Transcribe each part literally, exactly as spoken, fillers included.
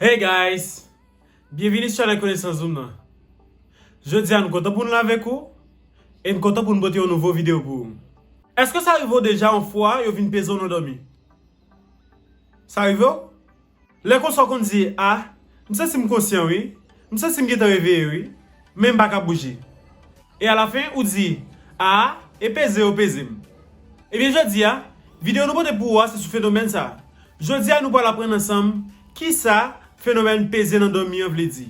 Hey guys! Byenvini sou chanèl Konesans Zoom nan. Jodi a nou kontan pou n la avèk ou e n kontan pou n pote yon nouvo videyo pou ou. Èske sa rive w deja yon fwa yo vin peze w nan dòmi? Sa rive w? Lè konsa w konn di, "A, m santi m konsyan wi, m santi m gentan reveye wi, men m pa ka bouje." E alafen, ou di, "A, e peze yo peze m." Ebyen, jodi a, videyo nou pote pou ou a se sou fenomèn sa a. Jodi a, nou pral aprann ansanm kisa fenomèn peze nan dòmi an vle di.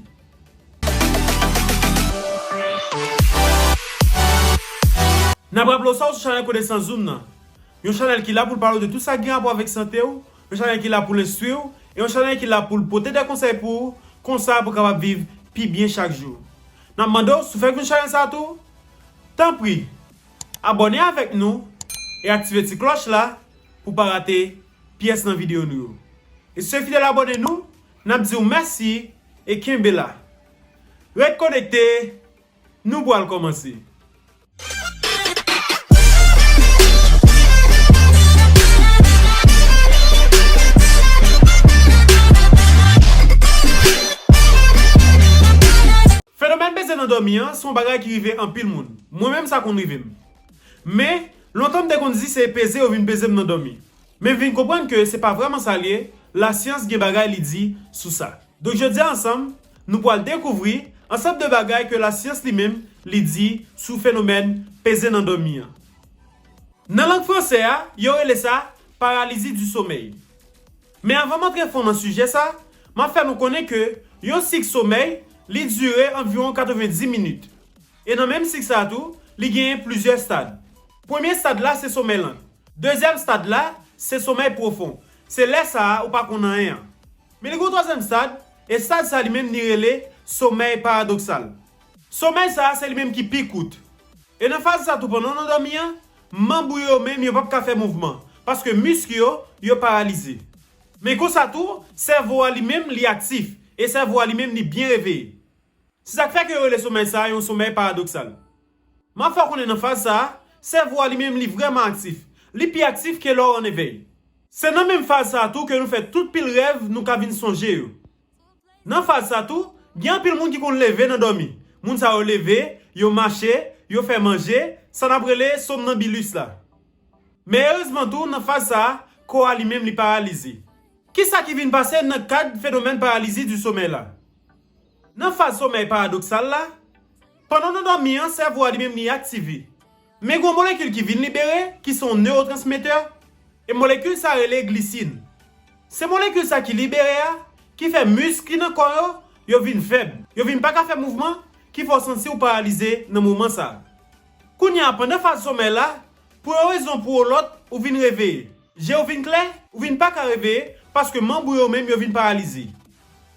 N ap raple w sa w sou chanèl Konesans Zoom nan. Yon chanèl ki la pou l pale w de tout sa ki gen rapò avèk sante w, yon chanèl ki la pou l enstwi w, e yon chanèl ki la pou l pote de konsèy pou ou, konsa pou w kapab viv pi byen chak jou. N ap mande w, si w fèk vin chanèl sa a tou, tanpri, abòne avèk nou e aktive ti klòch la pou w pa rate pyès nan videyo nou yo. E si w se fidèl abòne nou, n ap di w mèsi e kenbe la. Ret konekte, nou pral kòmanse. Fenomèn peze nan dòmi an se yon bagay ki rive anpil moun. Mwen menm sa konn rive m. Men, lontan m te konn di se peze yo vin peze m nan dòmi. Men m vin konprann ke se pa vrèman sa l ye, lasyans gen bagay li di sou sa. Donk jodi a ansanm, nou pral dekouvri ansanm de bagay ke lasyans li menm li di sou fenomèn peze nan dòmi an. Nan lang fransè a, yo rele sa paralizi di somèy. Men avan m antre fon nan sijè sa, m ap fè nou konnen ke yon sik somèy, li dire anviwon katrevenndis minit. E nan menm sik sa a tou, li genyen plizyè stad. Premye stad la se somèy lant. Dezyèm stad la se somèy pwofon. Se lè sa a ou pa konn anyen an. Men li gen yon twazyèm stad, e stad sa li menm li rele somèy paradoksal. Somèy sa a se li menm ki pi kout. E nan faz sa tou pandan w nan dòmi an, manm ou yo menm yo p ap ka fè mouvman, paske misk yo, yo paralize. Men konsa tou, sèvo a li menm li aktif, e sèvo a li menm li byen reveye. Se sa k fè ke yo rele somèy sa a yon somèy paradoksal. M ap fè w konnen nan faz sa a, sèvo a li menm li vrèman aktif. Li pi aktif ke lè w an evèy. Se nan menm faz sa a tou ke nou fè tout pil rèv nou ka vin sonje yo. Nan faz sa tou, gen anpil moun ki konn leve nan dòmi. Moun sa yo leve, yo mache, yo fè manje, sa n ap rele somnambilis la. Men erezman tou, nan faz sa a, kò a li menm li paralize. Kisa ki vin pase nan kad fenomèn paralizi di somèy la? Nan faz somèy paradoksal la, pandan w nan dòmi an, sèvo a li menm li aktive. Men gen yon molekil ki vin libere, ki se yon newotransmetè, e molekil sa rele glisin. Se molekil sa ki libere a, ki fè misk ki nan kò yo, yo vin fèb, yo vin pa ka fè mouvman, ki fè w santi w paralize nan moman sa a. Kounye a, pandan faz somèy la, pou yon rezon pou yon lòt, ou vin reveye. Je w vin klè, ou vin pa ka reveye, paske manm ou yo menm yo vin paralize.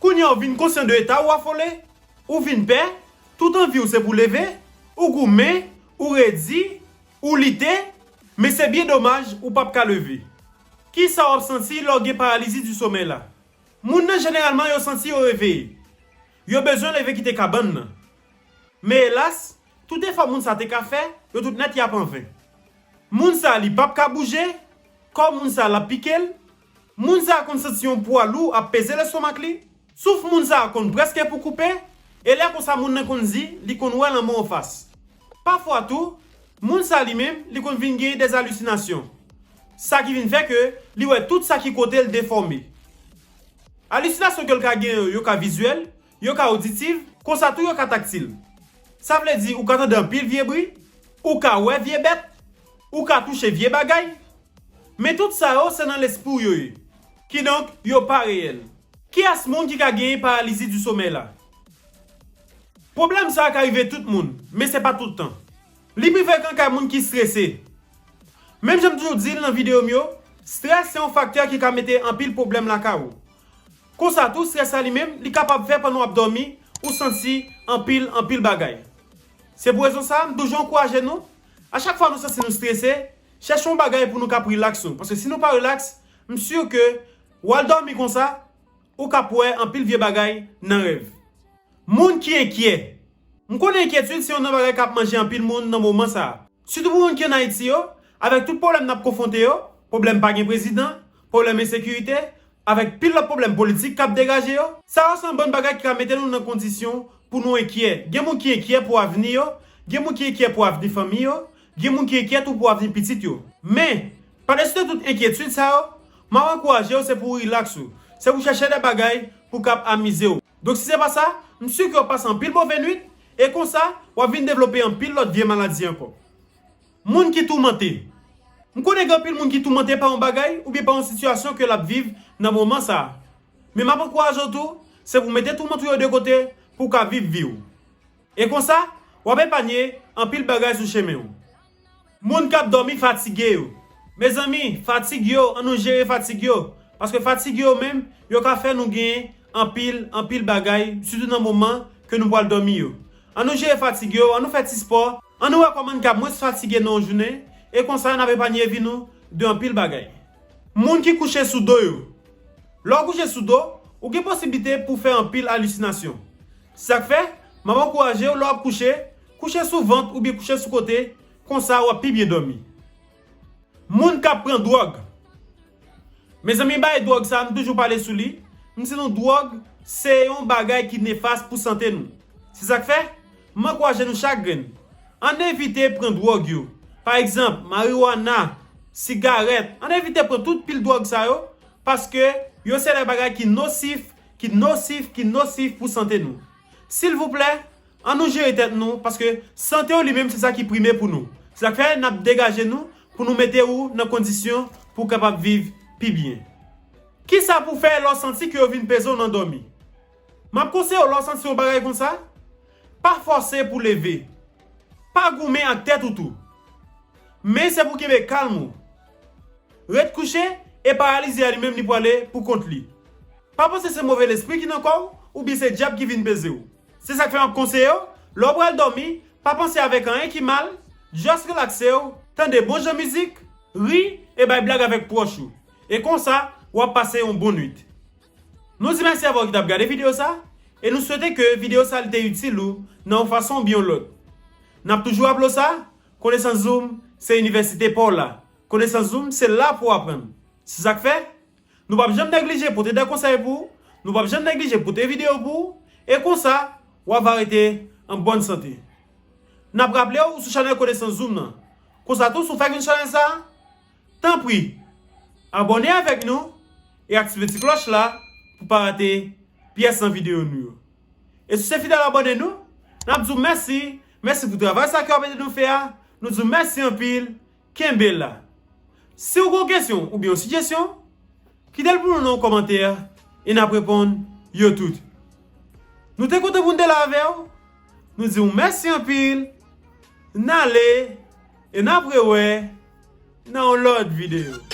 Kounye a, ou vin konsyan de eta ou afole, ou vin pè, tout anvi w se pou leve, ou goumen, ou redi, ou lite, men se byen domaj, ou p ap ka leve. Kisa w ap santi lè w gen paralizi di somèy la? Moun nan jeneralman yo santi yo reveye. Yo bezwen leve kite kabann nan. Men elas, tout efò moun sa te ka fè, yo tout nèt y ap anven. Moun sa li p ap ka bouje, kò moun sa l ap pike l. Moun sa konn santi yon pwa lou ap peze lestomak li. Souf moun sa konn prèske pou koupe, e lè konsa moun nan konn di li konn wè lanmò anfas. Pafwa tou, moun sa li menm, li konn vin genyen dèzalisinasyon. Sa ki vin fè ke li wè tout sa ki kote l defòme. Alisinasyon ke l ka genyen yo, yo ka vizyèl, yo ka oditif, konsa tou yo ka taktil. Sa vle di ou ka tande anpil vye bri, ou ka wè vye bèt, ou ka touche vye bagay. Men tout sa yo se nan lespri w yo ye. Kidonk, yo pa reyèl. Kiyès moun ki ka genyen paralizi di somèy la? Pwoblèm sa a ka rive tout moun, men se pa tout tan. Li pi frekan kay moun ki strese. Menm jan m toujou di l nan videyo m yo, strès se yon faktè ki ka mete anpil pwoblèm lakay ou. Konsa tou, strès la li menm, li kapab fè pandan w ap dòmi, ou santi anpil, anpil bagay. Se pou rezon sa a, m toujou ankouraje nou, a chak fwa nou santi nou strese, chèche yon bagay pou nou kab rilaks nou. Paske si nou pa rilaks, m si ke w al dòmi konsa, ou kab wè anpil vye bagay nan rèv. Moun ki enkyè. M konnen enkyetid se youn nan bagay k ap manje anpil moun nan moman sa a. Sitou pou moun ki ann Ayiti yo, avèk tout pwoblèm n ap konfwonte yo, pwoblèm pa gen prezidan, pwoblèm ensekirite, Avèk pil lòt pwoblèm politik k ap degaje yo, sa yo se yon bann bagay ki ka mete nou nan kondisyon pou nou enkyè. Gen moun ki enkyè pou avni yo, gen moun ki enkyè pou avni fanmi yo, gen moun ki enkyè tou pou avni pitit yo. Men, padesi de tout enkyetid sa yo, m ap ankouraje w se pou w rilaks ou, se pou w chèche de bagay pou w kab amize w. Donk si se pa sa, m si ke w ap pase anpil move nwit, e konsa, w ap vin devlope anpil lòt vye maladi ankò. Moun ki toumante. M konnen gen anpil moun ki toumante pa yon bagay oubyen pa yon sitiyasyon ke l ap viv nan moman sa a. Men m ap ankouraje w tou, se pou w mete toumant ou yo de kote pou w ka viv vi w. E konsa, w ap epanye anpil bagay sou chemen w. Moun k ap dòmi fatige yo. Mezanmi, fatig yo, ann nou jere fatig yo. Paske fatig yo menm, yo ka fè nou genyen anpil, anpil bagay, sitou nan moman ke nou pral dòmi yo. Ann nou jere fatig yo, ann nou fè ti spò, ann nou wè kòman n kab mwens fatige nan yon jounen, e konsa n ap epanye vi nou de anpil bagay. Moun ki kouche sou do yo. Lè w kouche sou do, ou gen posiblite pou w fè anpil alisinasyon. Se sa k fè, m ap ankouraje w lè w ap kouche, kouche sou vant oubyen kouche sou kote, konsa w ap pi byen dòmi. Moun k ap pran dwòg. Mezanmi, bagay dwòg sa, m toujou pale sou li. M di nou, dwòg se yon bagay ki nefas pou sante nou. Se sa k fè, m ankouraje nou chak grenn, ann evite pran dwòg yo. Pa egzanp, mariwana, sigarèt, ann evite pran tout pil dwòg sa yo, paske yo se de bagay ki nosif, ki nosif, ki nosif pou sante nou. Silvouplè, ann nou jere tèt nou, paske sante w li menm se sa ki prime pou nou. Se sa k fè n ap degaje nou pou nou mete w nan kondisyon pou w kapab viv pi byen. Kisa pou w fè lè w santi ke yo vin peze w nan dòmi? M ap konseye w lè w santi yon bagay konsa, pa fòse pou leve. Pa goumen ak tèt ou tou. Men se pou kenbe kalm ou. Ret kouche e paralize a li menm li pwale pou kont li. Pa panse se move lespri ki nan kò w oubyen se dyab ki vin peze w. Se sa k fè m ap konseye w, lè w pral dòmi, pa panse avèk anyen ki mal, just relakse w, tande bon jan mizik, ri e bay blag avèk pwòch ou. E konsa, w ap pase yon bon nwit. Nou di mèsi avè w ki t ap gade videyo sa, e nou swete ke videyo sa li te itil ou nan yon fason oubyen yon lòt. N ap toujou raple w sa, Konesans Zoom se inivèsite pa w la. Konesans Zoom se la pou w aprann. Se sa k fè, nou p ap janm neglije pote de konsèy pou ou, nou p ap janm neglije pote videyo pou ou, e konsa, w ap va rete an bòn sante. N ap raple w, ou sou chanèl Konesans Zoom nan. Konsa tou, si w fèk jwenn chanèl sa a, tanpri, abòne avèk nou e aktive ti klòch la pou w pa rate pyès nan videyo nou yo. E si w se fidèl abòne nou, n ap di w mèsi, mèsi pou travay sa ke w ap ede nou fè a, nou di w mèsi anpil, kenbe la. Si w gen yon kesyon oubyen yon sijesyon, kite l pou nou nan yon kòmantè e n ap reponn yo tout. Nou te kontan pou n te la avè w. Nou di w mèsi anpil. N ale e n ap rewè nan yon lòt videyo.